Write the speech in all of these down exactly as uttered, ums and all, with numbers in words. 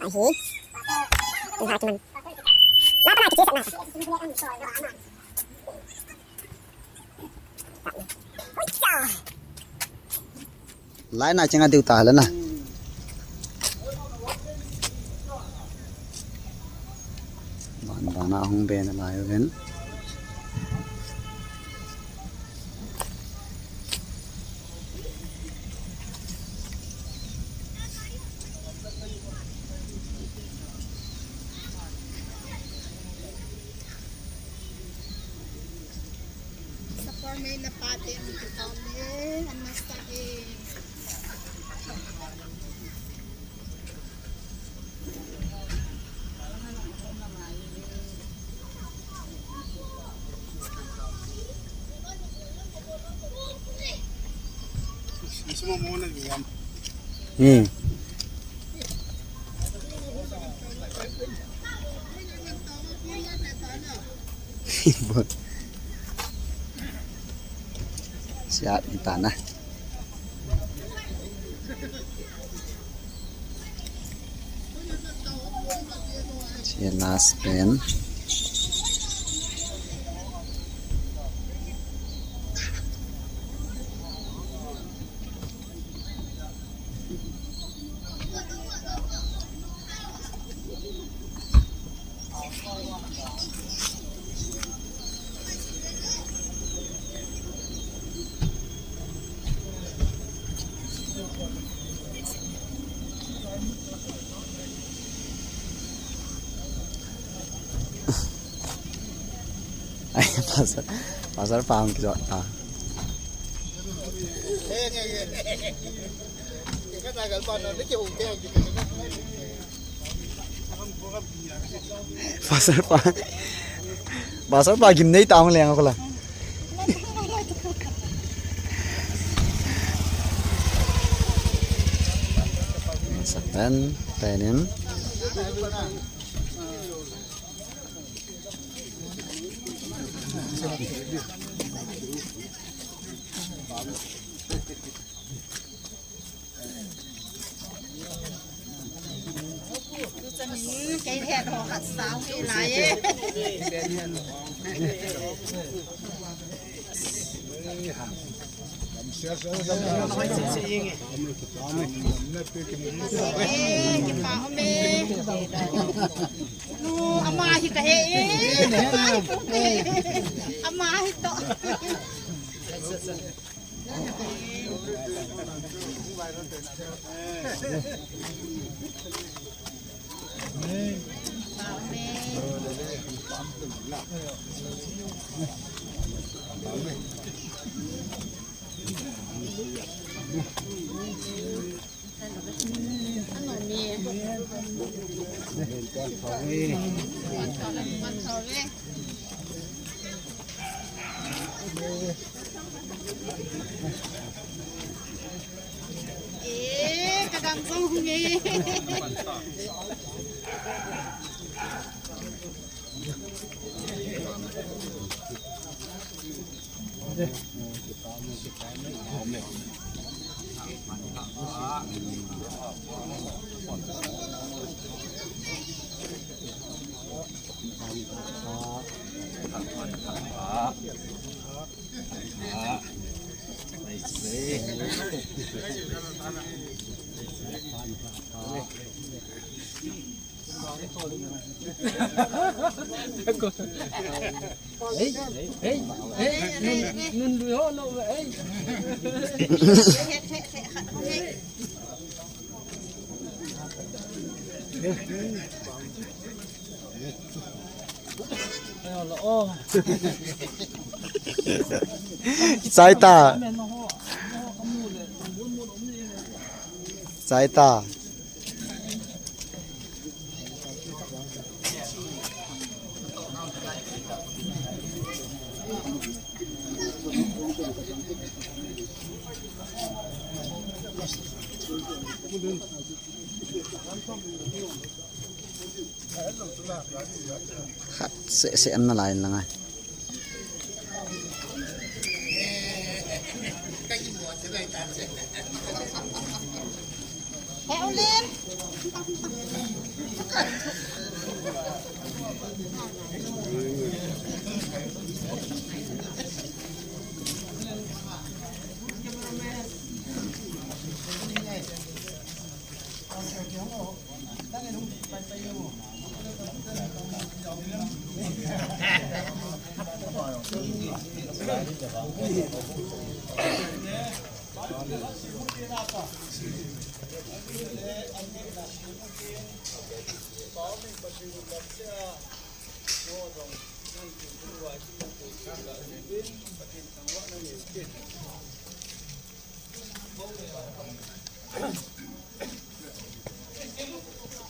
Ahi. Ang hati man. Napa na kiti sa na. Lai na chenga diu ta la na. Ban ban a hung be na lai ven. Sapor me na pate ang kita me, ang nasa e. Hmm. Siap, entah nah. Siap, last pen. Ai, pasal, pasal paham kita. Pasal pa, pasal pa gimnei ta hung leng ako la. Sakan, tanim. Ama hi ka he e. Ama hi to. Eh, kadang song hung e. Hey, hey, hey, nun, nun lui ho lo, hey. Chai ta. Chai ta. Khat seh seh an na lai in lang ai.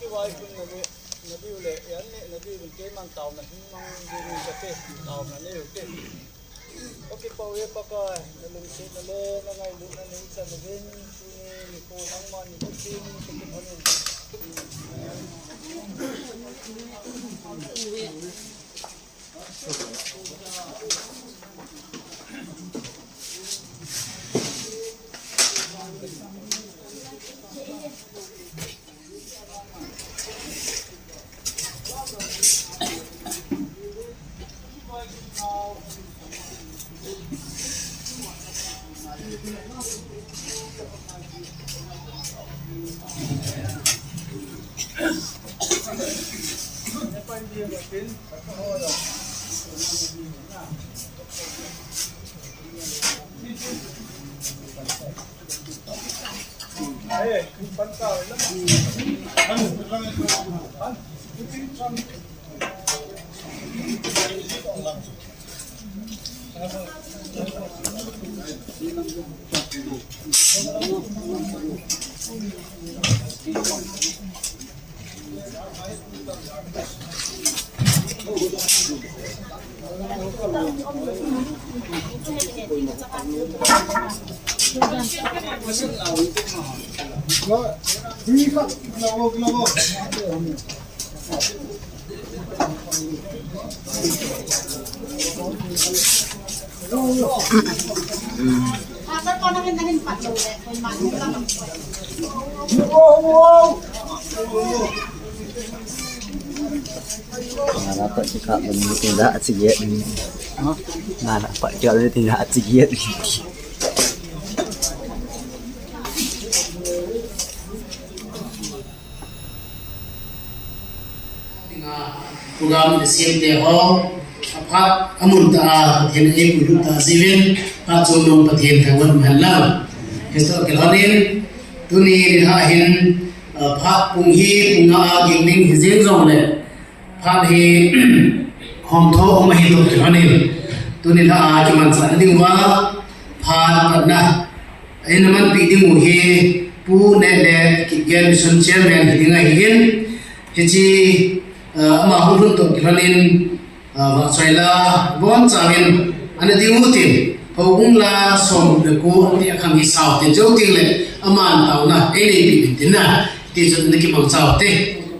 Kivai kun na bi, na bi u le, yan ne, na bi u keiman taona hin mang ding kate, taona nei u te. O kipau e Pakai, na lungsetna le na ngailutna neichan uvin, tuni nikho nangman nikho tin, ka kiphonin. Ngala pa chika bani tinda achigiat ni. Ngala pa chika bani tinda achigiat ni. Program i sem te ho, aphat amun ta a, Pathen ei puilut ta jiuvin, phat chom nung Pathen thangvah um hen lang. Christa kilonin, tuni ni ha hin, aphat pung hi, pung a ging ning hi jing jong le, phat hi, hom tho um ahi toh kilonin. Tuni la a kimanchah na ding uva, phat patna. Eina manpi ding u hi Pu Neh le Kipgen Mission Chairman hi ding ahin, hiche, ah, ama hung lhun toh kilhonin, ah, vahchoi la, bonchauvin, ana ding u tin, houbung la, som le ko, ati akhang hi sao tin, jou teng le, aman taona, ei neipi ding tin na, ti chun ana kimang chau te.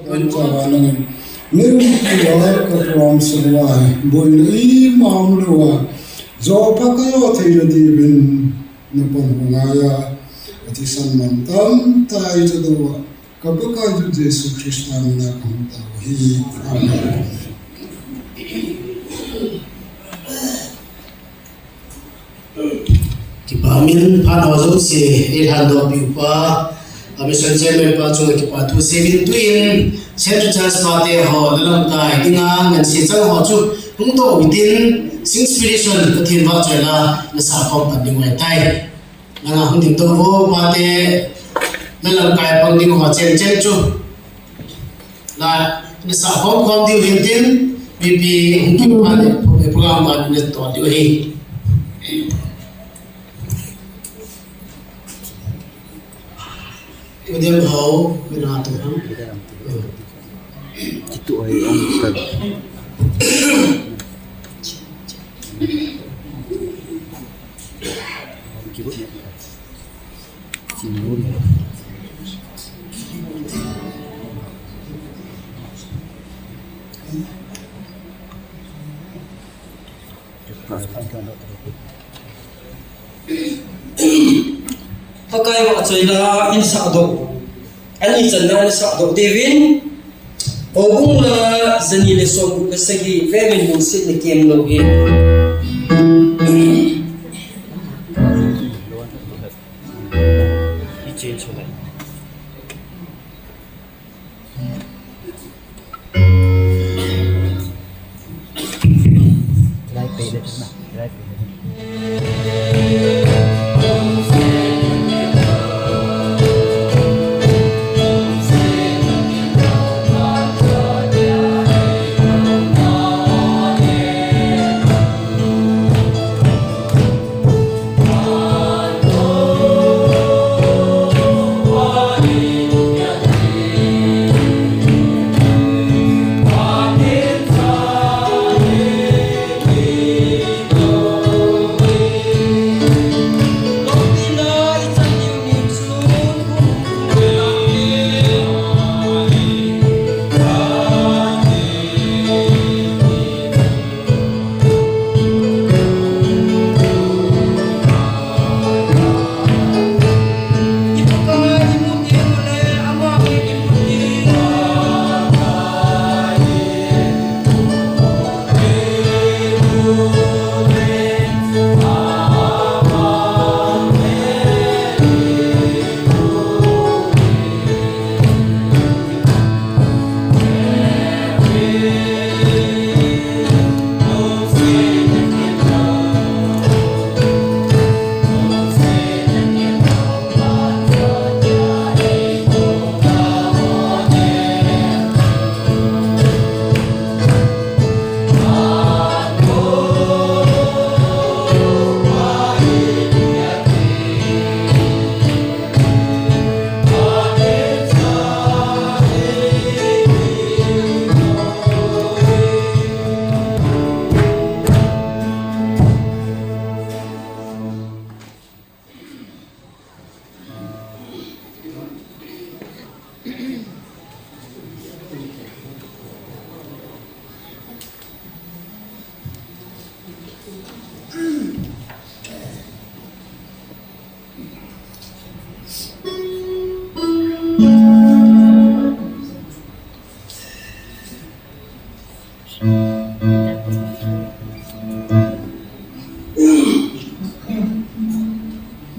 Bonchauvin, neipi a, ka program sung uva, boina ima umlou a, jo Pakai o theina diuvin, Na pang hung ngai a, athisan man tamtah i tadou a, ka Pakai Jesu Christa mina kahung tao ahi. Amen. Kipa min phat ho jouse, eilhandoh piu pa, A mission chairman pa chunga kipa thu semin tuin, Central Church pate ho, na lamkai dinga, ngansi chang ho chu, hung toh utin, Sing Spirit Son, Pathen vahchoi la, nasa khom pan ding u ahitai. Nanga hung ding toh vo pate, na lamkai pang ding ho chen chen chu. La, nasa khom khom diu hin tin, mipi hung ding pate, program pate, na toh diu ahi. Udem hao, mina tu ham. Kitu ai ang kan. Kibut. Sinun. Pakai vahchoi la in sah doh. Ani channa nasah doh diuvin, Houbung la jani le somgup le sagi vevin lungsetna kemlou hi.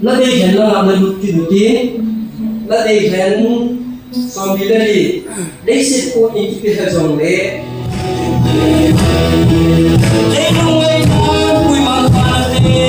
Ladei hen la na lut ti lut ti. Ladei hen som li le li. Leiset pu in kipe ha jong le. Leilung ngai than pui mang pha na te.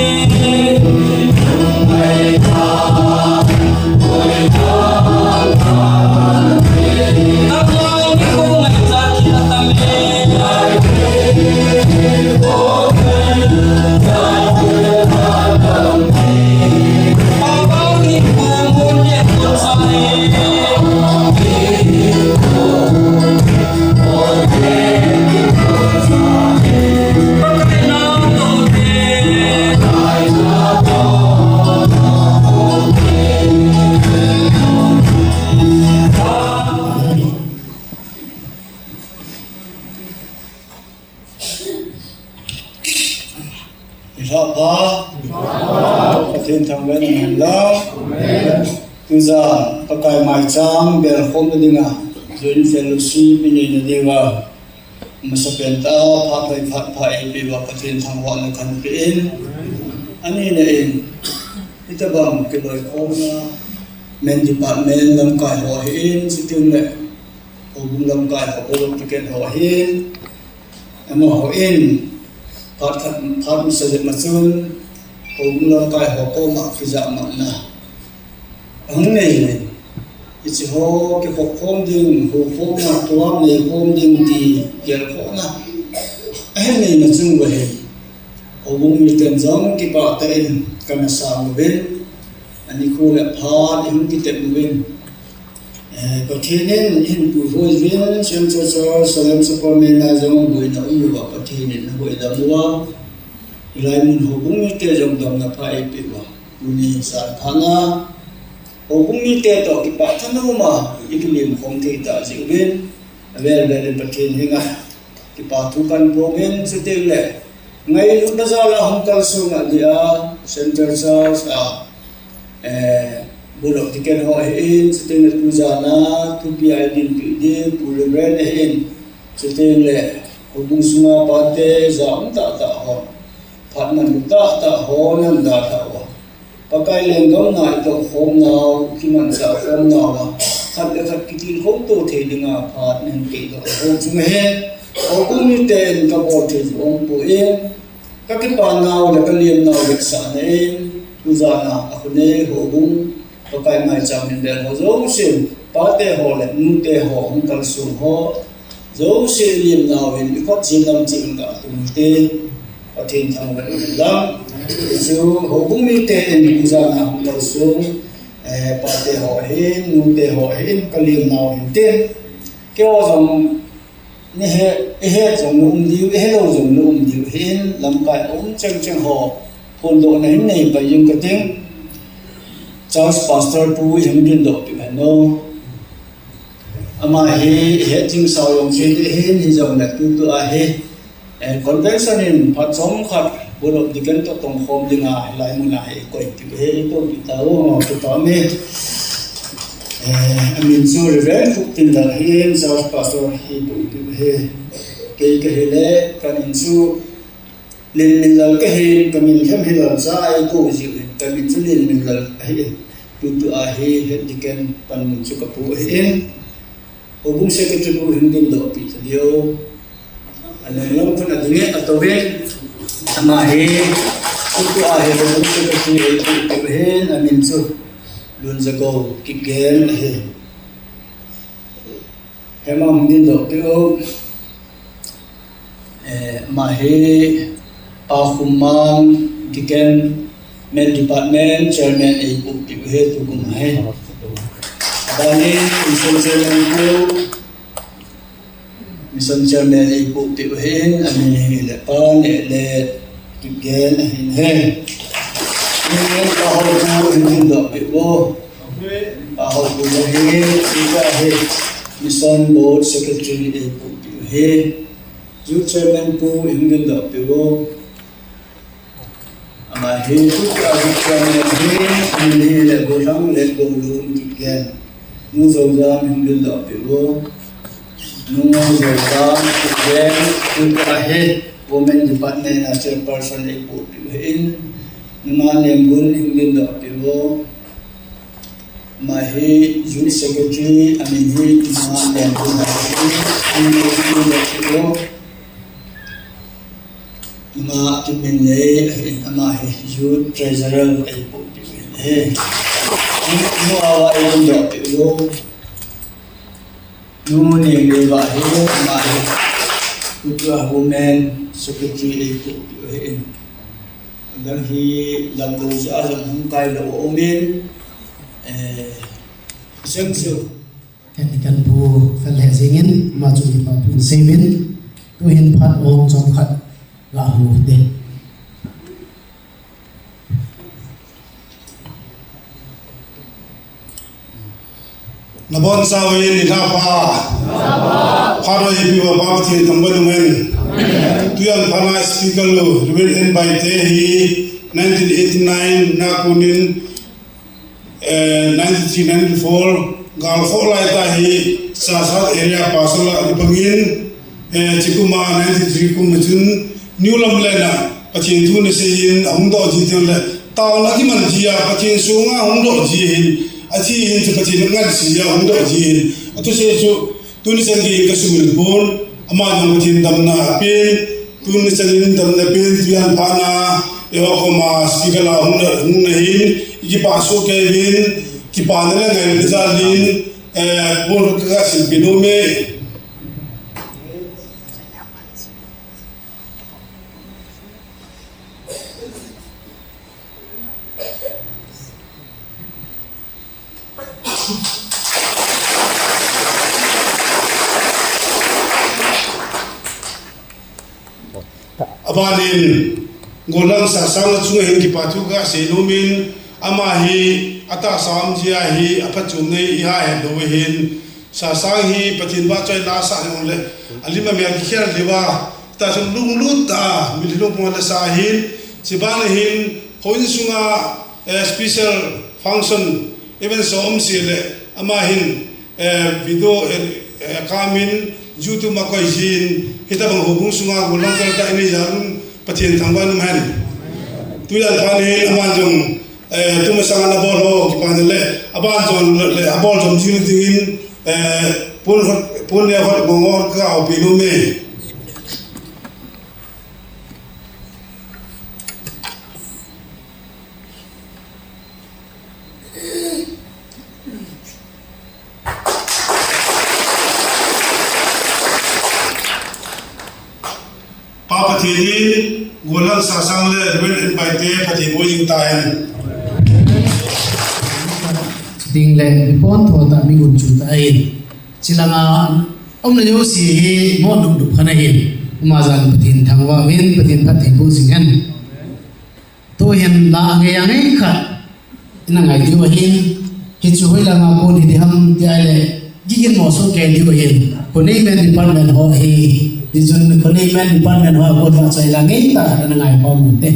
Ilha pa, Pathen thangvah in umhen lang. Tujan Pakai maicham belkhom na dinga, Joint Fellowship i neina diuva, masapen tah a phat hoi phat pha eipeh uva Pathen thangvahna kahin pe in. Ani na in, hitabang kiloikhomna, main department lamkai ho ahin, chuteng le houbung lamkai ho, bol ticket ho ahin. Amaho in, phat khat, phat masa jep ma chun, houbung lamkai ho koma kijahmatna ahung nei in, hiche ho kikhop khom ding, hou khomna, tuam nei khom ding ti gelkhohna ahin neina chung uva hin, houbung miten jong kipah tah in kana sang uvin, ani khu le phat ihung kitep uvin, Eh, Pathen in ahin puihoi uvin, Central Church Salem Sacrament a jong boina um uva Pathen in ahuhdoh uva. Hilai mun houbung mite jong damna pha eipeh uva. Tuni san phat na houbung mite toh kipah thanom a ikilim khom thei tah jeh uvin, avel vel in Pathen henga kipa thu kahin phong in, chuteng le ngailutna jal a hung kalsong a dia, Central Church a, eh, Pu Lok Tiken ho ahin, chuteng le tujana thupi a eidinpi ding Pu Reverend ahin, chuteng le houbung sunga pate ja um tahtah ho, phat manlu tahtah ho, nanda tah ho, Pakai lenggam na itoh khom nau, kimanchah khom nau a, khat le khat kitilkhou to thei dinga phat nahin peh doh ho chunga hin, houbung miten kabol thei ju umpoi. Kakipah nau le kaliam nau vetsahna in, tujana akhonei houbung, Pakai maicham in bel ho jouse, pate ho le nute ho, hung kalsong ho jouse liam nau in, ikhut jin lam cheh in katum te, Pathen thangvah in lang. Chu houbung miten tujana hung kalsong, eh, pate ho hin, nute ho hin, kaliam nau hin te. Keiho jong, Nahe, ihet jong na um diu, ihelou jong na um diu, hin lamkai a um chengcheng ho phondohna hin neipai jing kating. Church Pastor pu ihin dindoh peh hen o. Ama hi ihet jing sao jong kit ahin, hijongle tutua hi, eh, convention in phat chomkhat Board of Deacon toh tongkhom dinga hilai muna hi koi peh hi, koi peh tao, kipah e. Eh, amin chu Reverend Puktinlal ahin, Church Pastor hi Puktin ahi. Kei kahile, kamin chu Lenminlal kahin, kamin lhem hi Lalcha ahi, kou jiu hin, kamin chu Lenminlal ahi. Tutua hi Head Deacon panmun chu kapu ahin. Houbung Secretary pu hin dindoh peh ta diu. Alanglam khun adinge atouvin, ama hi, tutua hi houbung secretary eipu peh hin, amin chu Lunjagou Kipgen ahi. Hema hung dindoh peh u. Eh, ama hi Pakhumang Deacon, Men Department Chairman eipu peh u hi tukum ahi. Abani Mission Chairman pu, Mission Chairman eipu peh u hin, amin hile Pa Nehlet Kipgen ahin he. Amin Pa Haopu hin dindoh peh u. Pa Haopu ahi, tua hi Mission Board Secretary eipu peh u hi. Youth Chairman pu hin dindoh peh u. Ama hi, tutua hi chairman hi, amin hile Golhang Letgoulun Kipgen. Nu Joujam hin dindoh peh u. Nu Joujam Kipgen, tutua hi Women Department a chairperson eipu peh u hin. Nunga Lemgun hin dindoh peh u. Ama hi Youth Secretary, amin hi Nunga Lemgun ahi, amin hi dindoh peh u. Ama kimin nei ahin, ama hi Youth Treasurer eipu peh u ahi. Nu Awa eidindoh peh u. Nu Nengneva hi, ama hi tutua Women Secretary eipu peh u ahin. Adang hi lamlou jeh a jong hung kailou aumin, eh, jeng chu. Head Deacon pu fel lheh jengin, ama chu kipathu in seiyuvin, tuhin phat ong chomkhat gahou hite. Nabonchauvin nilhah pha. Phat ho eipeuva Pa Pathen thangvah in umhen. Tujan phat a speaker u Reverend N Baite hi nineteen eighty-nine na konin, eh, ninety-three ninety-four gal khoh lai tah hi Chassad area pastor a ana pangin, eh, chukum a ninety-three kum a chun New Lamlen a Pathen thu ana seiyin ahung doh ji teng le, taona kiman ji a Pathen songa ahung doh ji ahin, athi in chu Pathen angansei a ahung doh ji ahin. Athusei chu tuni chan gei in kasumil pon, ama jong Pathen damna apen, tuni chan in damna pen, tujan phat a, eiho koma speaker a hung na, hung na hin, ikipah soh kei uvin, kipana le ngaina jal in, eh, pon kaga silpeh nom e. Abanin, Golhang Sasang chunga hin kipathu kasei nomin, ama hi atahsa um jeh a hi aphatchomna hi iha het lou ahin, Sasang hi Pathen vahchoina asah jongle, alim amel kikhel lheh uva, tahsa lunglut tah a, mitlhi lungput a la sa ahin, chuban ahin, houin sunga, eh, special function, Even som sile, ama hin, eh, video, eh, eh, kamin, YouTube ma koi jin, hitabang houbung sunga gollhang kalta ini jalun, Pathen thangvah in um hen. Tujan phat hin, ama jong, eh, tumasang ana bol ho, kipan le, aban jong le, abol jom jing dingin, eh, pun hot, pun le hot, ngongor ka, o pinu me. Pa Pathen in, gollhang sasang le, Reverend Enpaite, Pathen bou jing tahen. Chuting le, ipon tho ta mi gun chu tahen. Chilanga, um le yo si hi, mo duk duk khana hin. Ama jan Pathen thangvah uvin, Pathen phatthei boh jing hen. Tuhin la angai angai khat ina ngai diu ahin, hichu hoilanga kon hi diham ti ahile, gigin mo soh kei diu ahin, Khonei Men Department ho hi, hichun Khonei Men Department ho kon vachoi la ngai tah khat ina ngai pau mun te.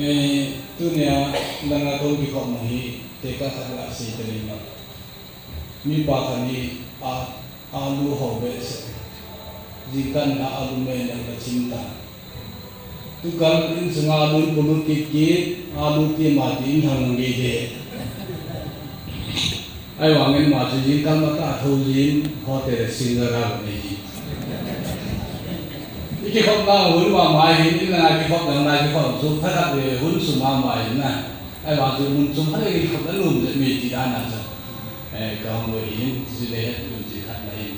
Eh, tunia langa kon kikhom hi tekah khat la sei ta leng. Mipa khat hi a, alu ho behseh. Jingkah a alu me le la chim ta. Tukal in sunga alu polut kit kit, alu ti ma ti in hang nge de. Ahivangin ama chu jingkah matah a thou jin, hotel a sing a ra nei jin. I kikhopna hun mama hin, in langa kikhop langa kikhop chu phatah le hun sum mama hin na. Ahivang chu mun sum phatah le kikhop na lum le mi ti dan a chu. Eh, ka hung lo hin, chu le het lum chi khat na hin.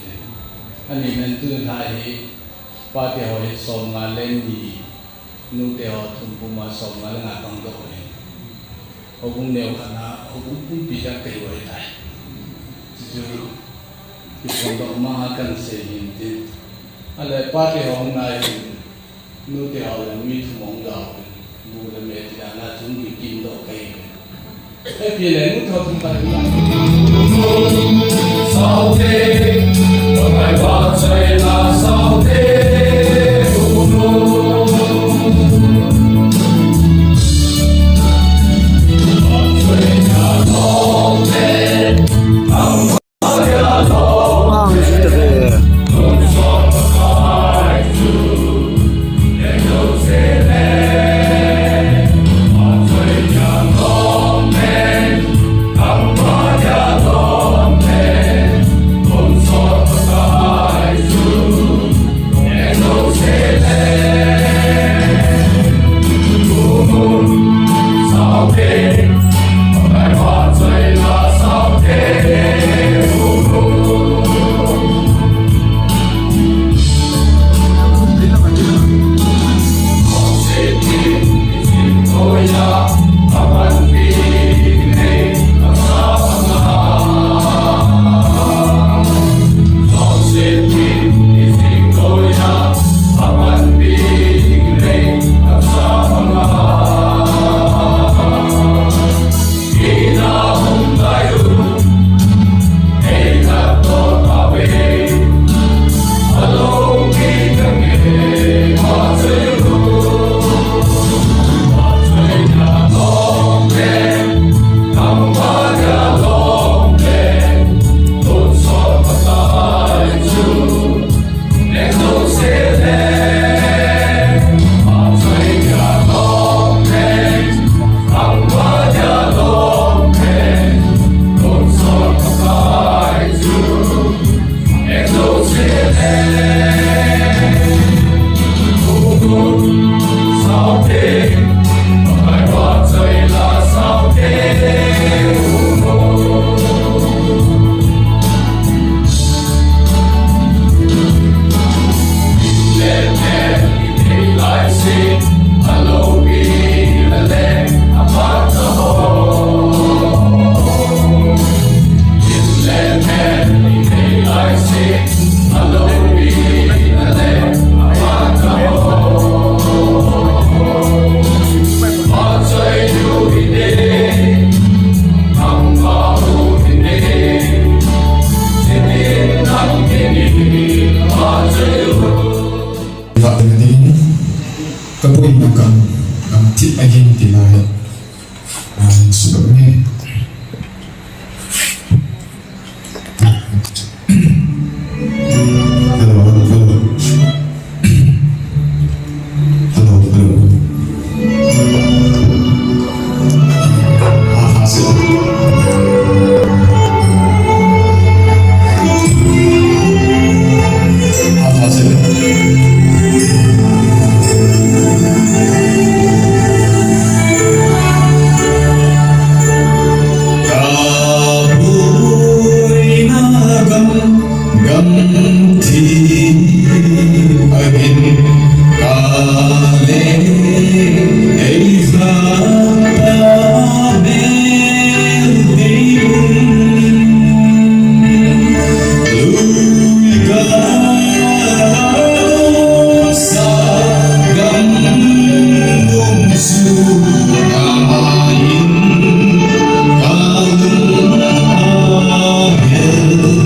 Ani men tu na hi, pate ho hi som nga le ni. Nute ho thum puma som nga le nga pang doh ahi. Houbung neo khat na, houbung pumpi khat kahiu ahitai. Chuchu, kiphongdoh ma a kahin sei hin tin. Ahile pate ho hung nai hin, nute ho le mi thum hung doh hin. Bu le me ti dan a chung kikim doh kahiu ahi. Gamthip ahin kale, ei japa mel deimun. Lui kala sa gam dum chu ama in kalung ahel.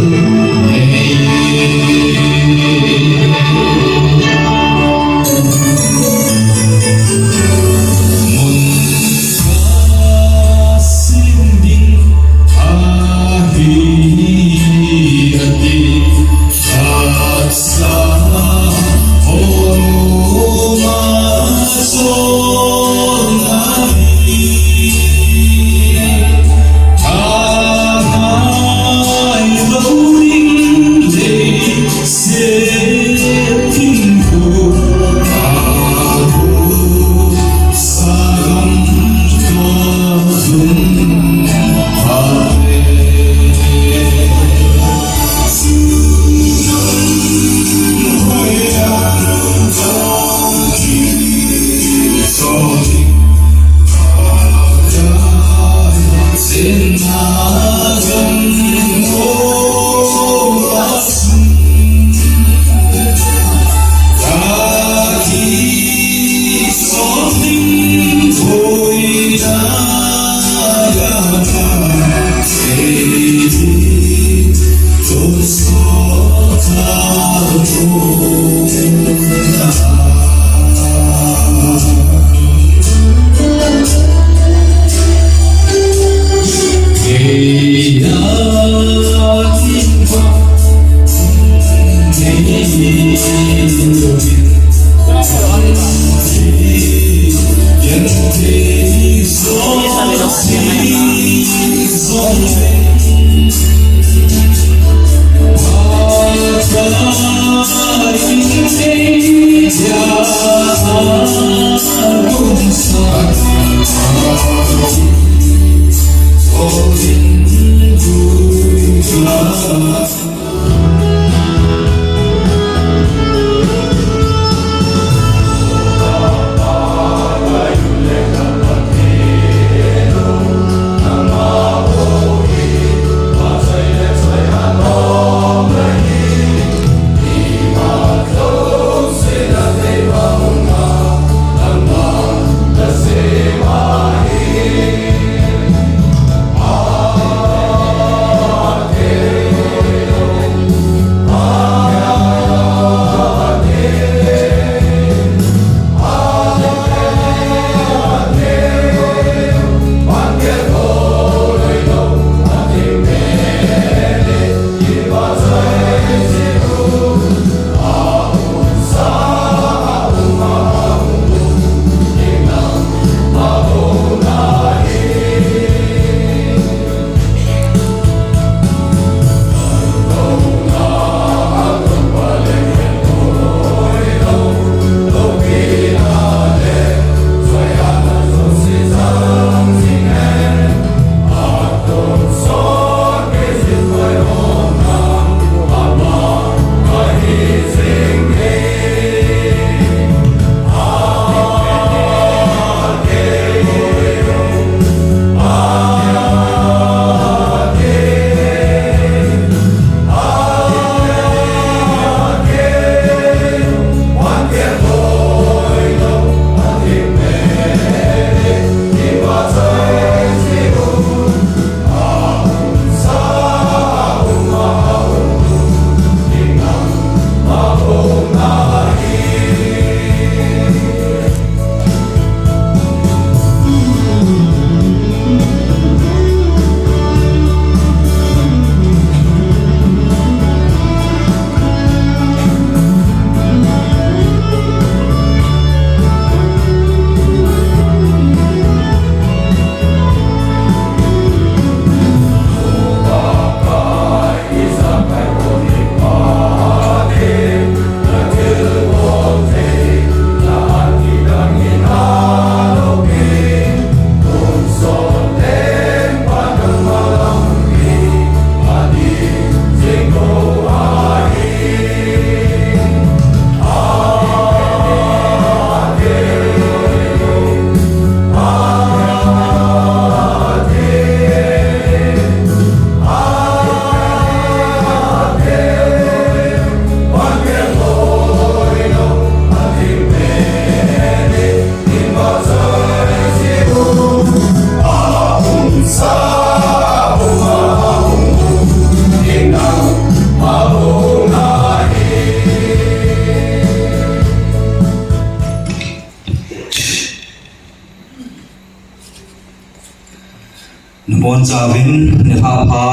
Chavin nilhah pha.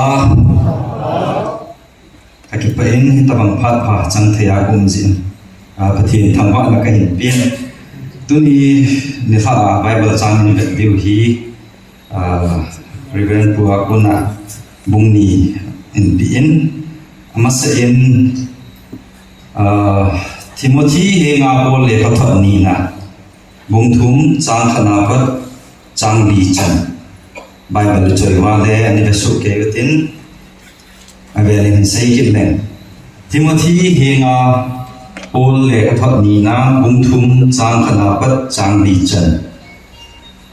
Ka kipah in, hitabang phat pha chang thei a ka um jeh in, a, Pathen thangvahna ka hin pen. Tuni nilhah a Bible chang in vet diu hi, a, Reverend Pu a kona bung ni in pe in, amasa in, a, Timothy henga Paul lekhathot nina. Bung thum, chang khatna pat chang li chan. Bible choi uva le ani ve soh kei utin, avel in sei kit leng. Timothy henga Paul lekhathot nina, bung thum, chang khatna pat chang li chan.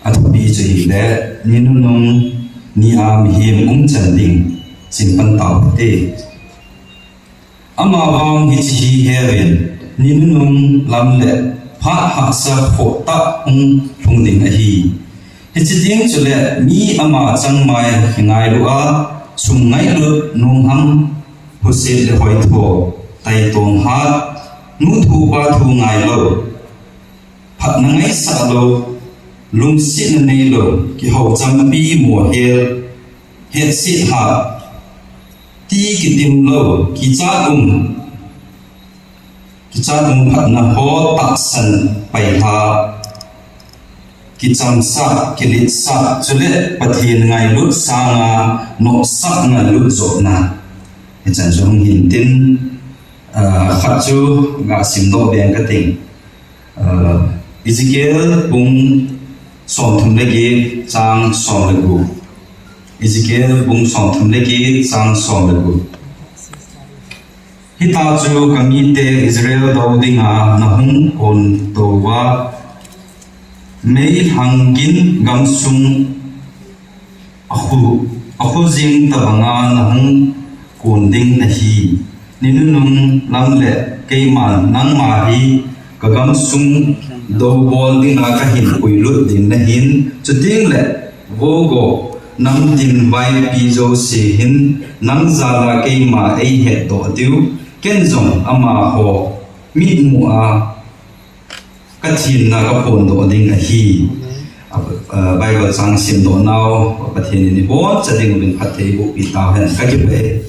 Athupi chu hile, ni nunung ni a mihem um chan ding, simpan tau te. Amavang hiche hi heuvin, ni nunung lam le phat hahsa khoh tah hung lhung ding ahi. Hiche ding chule mi ama changmai hi ngailu a, sum ngailut, nungham, husit le hoitho, taitong hat, nu thu pa thu ngailou, phatna ngaisah lou, lungsetna neilou, kihou champi mohel, hetset hat, ti kitim lou, kichat um, kichat um phatna ho tahsan pailha, kichamsah, kiletsah, chule Pathen ngailut sanga nopsah ngailut jona. Hichan chu hung hin tin, ah, khat chu ga simdoh beng kating. Ah, Ezekiel bung somthum le get chang som le gup. Ezekiel bung somthum le get chang som le gup. Hita chu kamite Israel dou dinga nahung kontou va, meilhang gin gamsung akhu, akhu jing tabanga nahung kon ding ahi. Ni nunung lam le keiman nangma hi kagamsung dou bol dinga kahin puilut ding nahin, chuteng le vo go, namtin vaipi jouse hin nang jala keima eihetdoh diu, ken jong amaho mitmu a kathenna kaphondoh ding ahi. A, a, Bible chang simdoh nau, Pathen in iboncha dinguvin phatthei eiboh pi tauhen, kakipah e.